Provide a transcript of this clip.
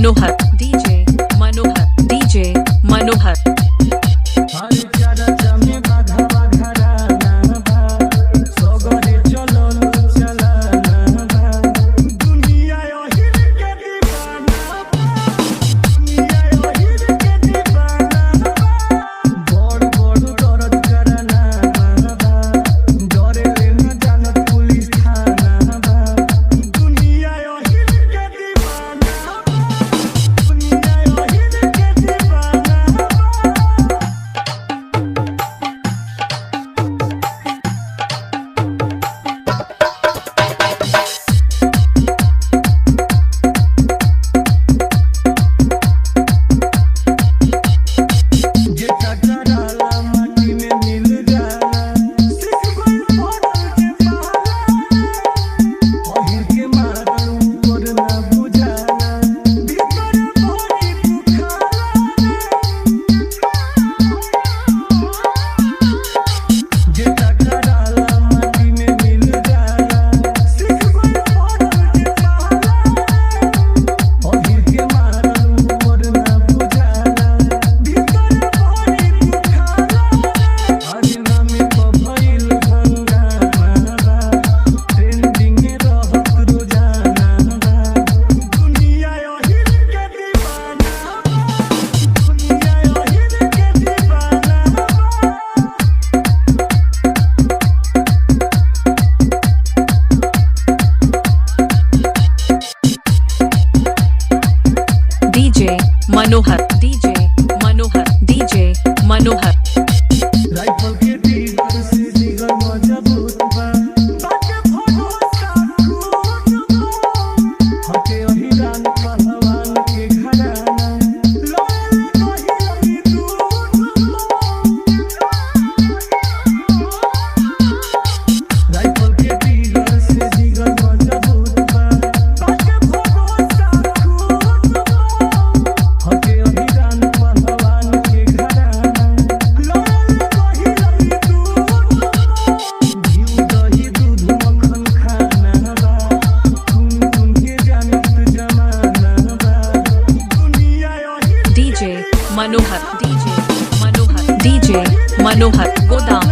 Manohar DJ Manohar DJ Manohar. हर चरचा में बाधा घराना बा, सगरे चलल चलाना बा। दुनिया ओहिर के दीवाना बा, दुनिया ओहिर के दीवाना बा। बड़ बड़ दर्द कराना बा, डरे ले न जानत पुलिस थाना बा। दुनिया ओहिर के दीवाना बा, दुनिया ओहिर के दीवाना बा। जे टकराला माटी में मिल जाला, सिख गइल पड़ल के पाला। पहिर के मारल ऊपर ना बुझाला, भीतर भरी दुखाला। जे टकराला माटी में मिल जाला, सिख गइल पड़ल के पाला। पहिर के मारल ऊपर ना बुझाला, भीतर भरी दुखाला। हर नामे प भइल हंगामा बा, ट्रेंडिंग रहत रोजाना बा। दुनिया ओहिर के दीवाना बा, दुनिया ओहिर के दीवाना बा। DJ Manohar DJ Manohar DJ Manohar. Rifle के ट्रिगर से जिगर मजबूत बा, बाटे भरोसा खून बा। हटे अहिरान पहलवान के घराना, लड़े कहियो दूर बा। राइफल के ट्रिगर से जिगर मजबूत बा, बाटे भरोसा खून बा। हटे अहिरान पहलवान के घराना, लड़े कहियो दूर बा। घिउ दही दूध मक्खन खाना बा, सुन सुन के जानत जमाना बा। दुनिया ओहिर DJ Manohar DJ Manohar DJ Manohar Godam.